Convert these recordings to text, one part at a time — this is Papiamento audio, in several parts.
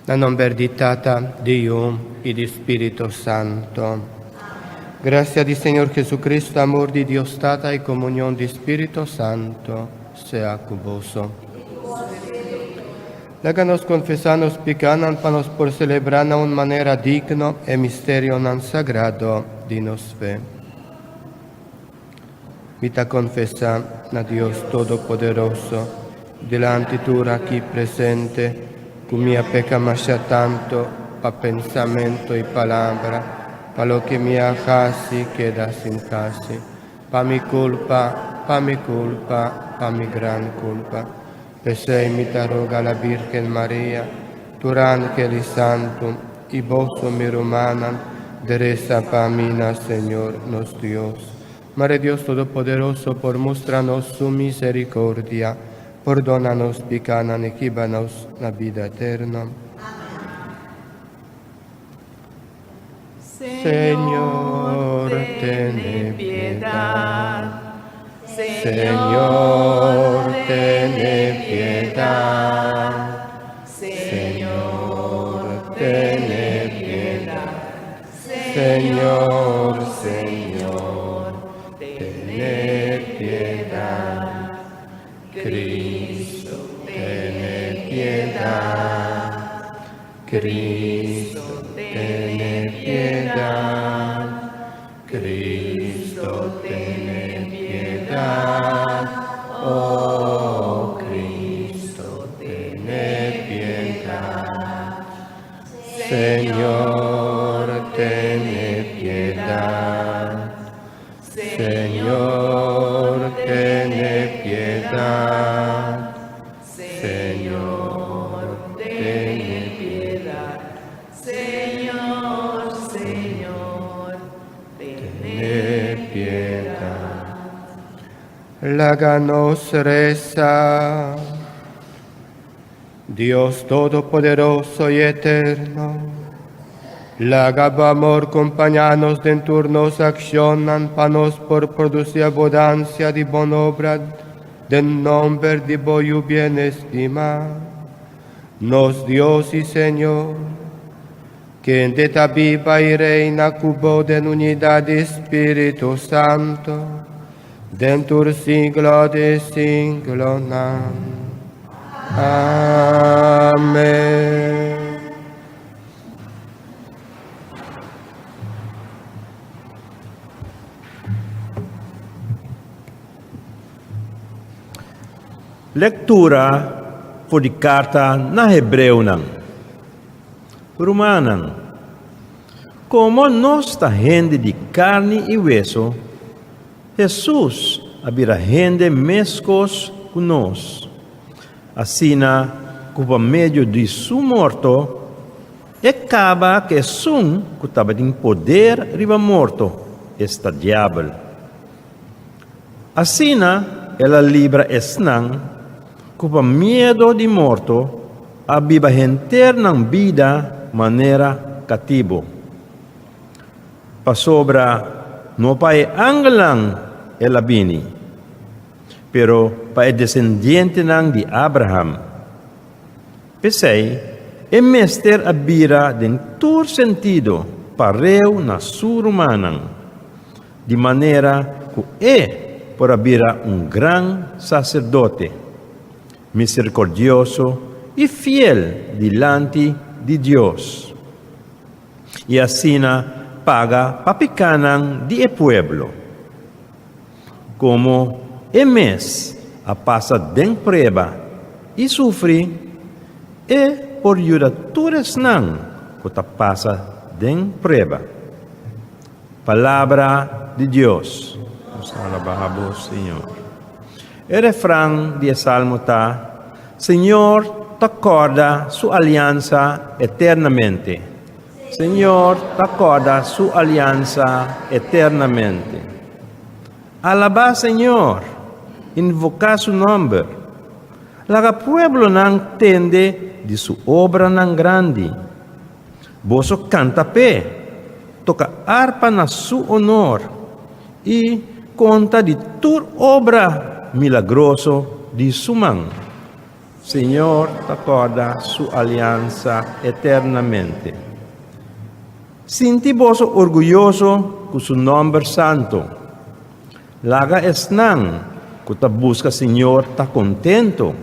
Na nomber di Tata, di Yu y di Spirito Santo. Gracia di Señor Jesucristo, amor di Dios Tata y comunión di Spirito Santo sea cu boso. Laga nos confesa nos picanan pa nos por celebra na un manera digno e misterionan sagrado di nos fe. Mi ta konfesá na Dios Todopoderoso, dilanti tur aki presente, ku mi a peka masha tantu pa pensamentu i palabra, pa loke mi a hasi keda sin hasi, pa mi kulpa, pa mi kulpa, pa mi gran kulpa. P'esei mi ta roga la Bírgen Maria, tur ángel i santu, i boso, mi rumannan, de resa pa mi na Señor nos Dios. Mare Dios Todopoderoso por mustra nos su misericordia, pordona nos picanan i hiba nos na bida eterno. Señor, tene piedad. Señor, tene piedad. Señor, tene piedad. Señor, Señor, tene piedad. Cristo, tene piedad. Cristo, tene piedad. Cristo, tene piedad. Oh, Cristo, tene piedad. Señor, tene piedad. Señor, tene piedad. Señor, tene piedad. Señor, Señor, tene piedad. Laga nos resa. Dios Todopoderoso y Eterno, laga bo amor compaña nos den tur nos accionnan pa nos por produci abundancia di bon obra den nomber di bo Yu bien estima, nos Dios y Señor, kende ta biba y reina cu bo den unidad di Spirito Santo, den tur siglo di siglonan. Amen. Lektura for di karta na Hebreonan. Rumannan, komo nos ta hende di karni i weso, Hesus a bira hende meskos ku nos, asina ku pa medio di su morto e kaba ku esun ku tabatin poder riba morto, esta Diabel. Asina el a libra esnan ku pa miedo di morto a biba henter nan bida manera katibu. Pasobra no pa e angelnan el a bini, pero pa e desendientenan di Abraham. P'esei, e mester a bira den tur sentido pareu na su rumannan, di manera ku e por a bira un gran saserdote, miserikordioso i fiel dilanti di Dios, i asina paga pa pikánan di e pueblo. Komo e mes a pasa den prueba i sufri, e por yuda tur esnan ku ta pasa den prueba. Palabra di Dios. Nos ta alabá bo, Señor. E refran di e salmo ta, Señor ta kòrda su aliansa eternamente. Señor ta kòrda su aliansa eternamente. Alabá Señor, invoká su nòmber. Laga pueblonan tende di su obranan grandi. Boso kanta p'e, toka arpa na su onor i konta di tur obra milagroso di su man. Señor ta kòrda su aliansa eternamente. Sinti boso orguyoso ku su nòmber santu. Laga esnan ku ta buska Señor ta kontentu.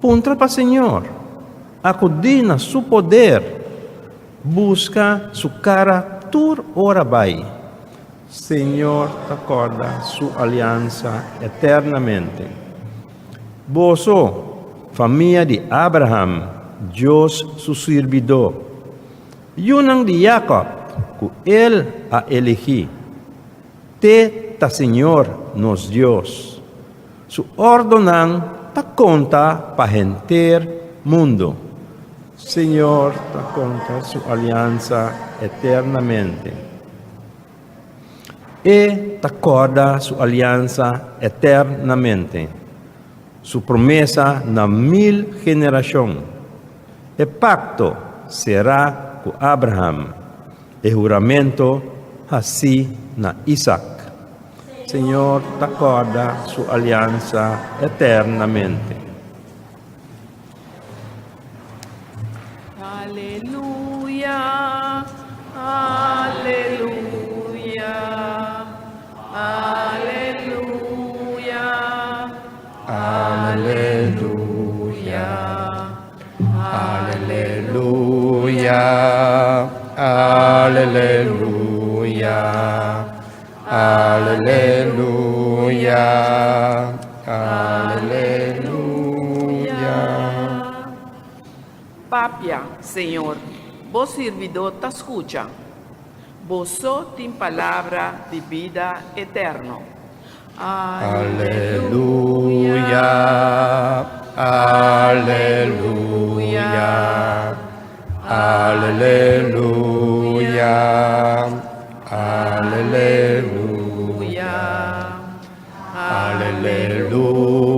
Puntra pa Señor, akudí na su poder, buska su kara tur ora bai. Señor ta kòrda su aliansa eternamente. Boso, famia di Abraham, Dios su sirbidó, yunan di Jakòb, ku el a eligí, te ta Señor nos Dios. Su òrdunan ta konta pa henter mundu. Señor ta konta su aliansa eternamente. E ta kòrda su aliansa eternamente, su promesa na mil generashon, e pakto será ku Abraham, e huramento hasí na Isak. Señor ta kòrda su aliansa eternamente. Aleluya, aleluya, aleluya, aleluya, aleluya, aleluya, aleluya, aleluya. Papia, Señor, bo sirbidó ta skucha. Bo so tin palabra di bida eterno. Aleluya, aleluya, aleluya, aleluya, aleluya, aleluya,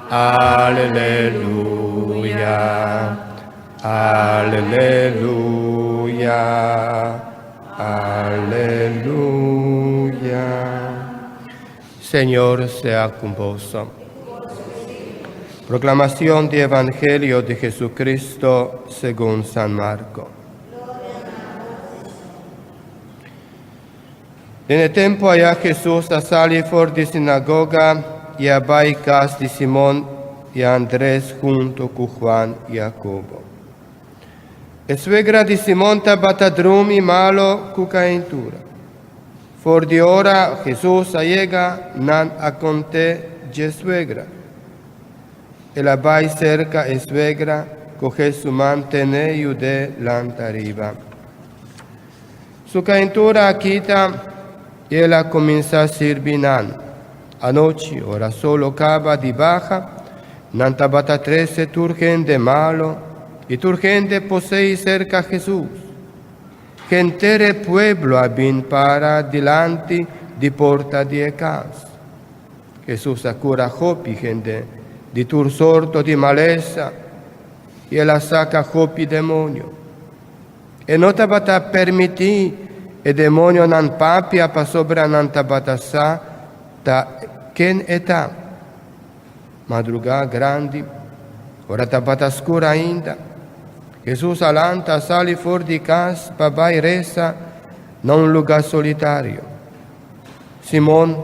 aleluya. Aleluya. Señor sea con vos. Proclamación del Evangelio de Jesucristo según San Marco. Den e tempo aya Jesús a sali for di sinagoga i a bai cas di Simón i Andrés hunto cu Juan i Jacobo. E suegra di Simon tabata drumi malo ku kaentura. For di ora Hesus a yega, nan a kont'é dje suegra. El a bai serka e suegra, kohe su man tene yud'é lanta riba. Su kaentura a kita i el a kuminsá sirbi nan. Anochi, ora solo kaba di baha, nan tabata trese tur hende malo i tur hende posei serka Hesus. Henter e pueblo a bin para dilanti di porta di e kas. Hesus a kura hopi hende di tur sorto di malesa i el a saka hopi demonio. E no tabata permití e demonionan papia pasobra nan tabata sa ta ken e ta. Madrugá grandi, ora tabata skur ainda, Hesus a lanta a sali for di kas pa bai resa na un lugá solitario. Simon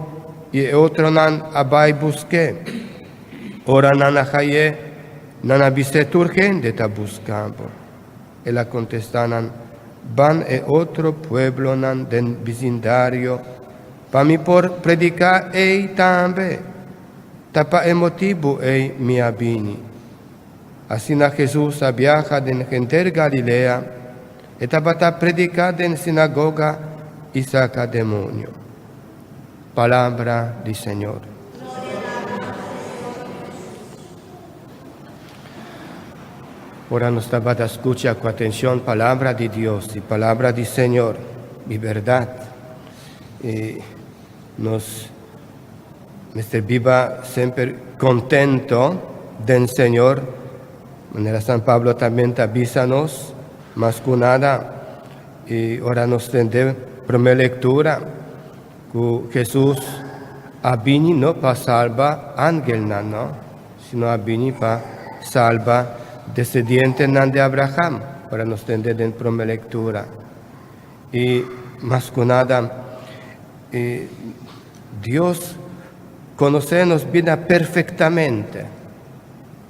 i e otronan a bai busk'é. Ora nan a hai'é, nan a bis'é, Tur hende ta buska bo. El a kontestá nan, Ban e otro pueblonan den bisindario pa mi por prediká ei tambe. Ta pa e motibu ei mi a bini. Asina Hesus a biaha den henter Galilea, e tabata prediká den sinagoga i saka demonio. Palabra di Señor. Ora nos tabata skucha ku atenshon palabra di Dios i palabra di Señor i bèrdat, i nos mester biba semper kontento den Señor, manera San Pablo tambe ta bisa nos, mas ku nada, i ora nos tende promé lektura ku Hesus a bini no pa salba angelnan, no. sino a bini pa salba descendientenan di Abraham, ora nos tende den prome lectura. Y mas cu nada, Dios conoce nos bida perfectamente.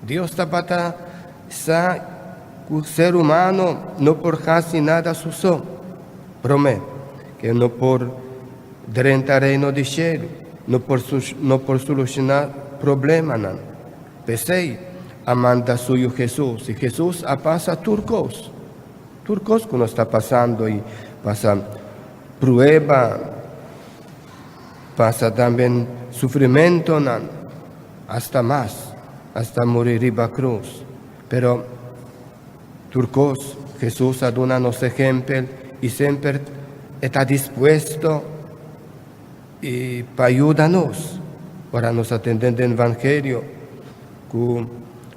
Dios tabata sa cu ser humano no por haci nada su so. Prome, cu e no por drenta Reino di Cielo, no por soluciona problemanan. P'esey a manda su Yu Jesus, y Jesus a pasa tur cos. Tur cos cu nos ta pasando y pasa prueba, pasa tambe sufrimentonan, hasta mas, hasta muri riba cruz. Pero tur cos Jesus a duna nos ehempel y semper e ta dispuesto y pa yuda nos. Ora nos a tende den Evangelio cu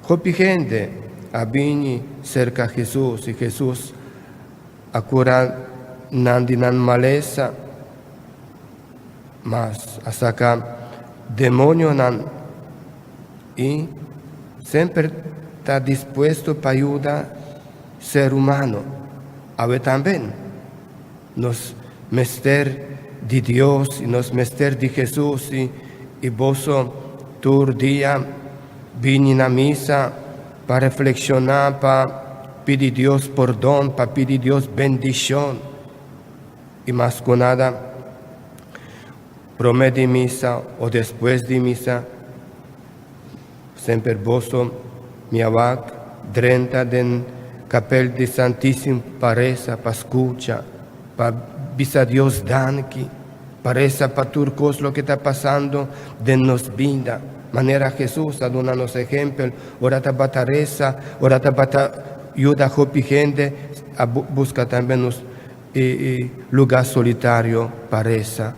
hopi hende a bini cerca Jesus y Jesus a cura nan di nan malesa, mas a saca demonionan y semper ta dispuesto pa yuda ser humano. Awe tambe nos mester di Dios y nos mester di Jesus y boso tur dia bini na misa pa reflexiona, pa pidi Dios pordon, pa pidi Dios bendicion. Y mas cu nada, prome di misa o despues di misa, semper boso mi a wak drenta den kapel di Santísimo pa resa, pa scucha, pa bisa Dios danki, pa resa pa tur cos loke ta pasando den nos bida. Manera Jesus a duna nos ehempel, ora tabata resa, ora tabata yuda hopi hende, a busca tambe nos e lugar solitario pa resa,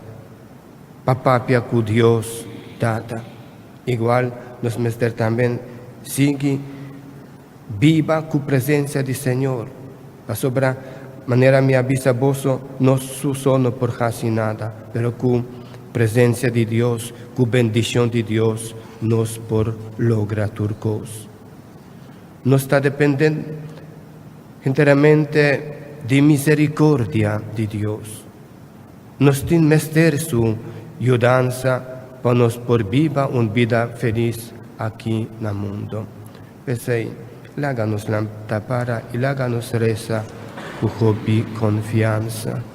pa papia cu Dios Tata. Igual nos mester tambe sigui biba cu presencia di Señor, pasobra manera mi a bisa boso, nos su so no por haci nada, pero cu presencia di Dios, cu bendicion di Dios, nos por logra tur cos. Nos ta depende enteramente di misericordia di Dios. Nos tin mester su yudansa pa nos por biba un bida felis aki na mundo. P'esei, laga nos lanta para i laga nos resa ku hopi konfiansa.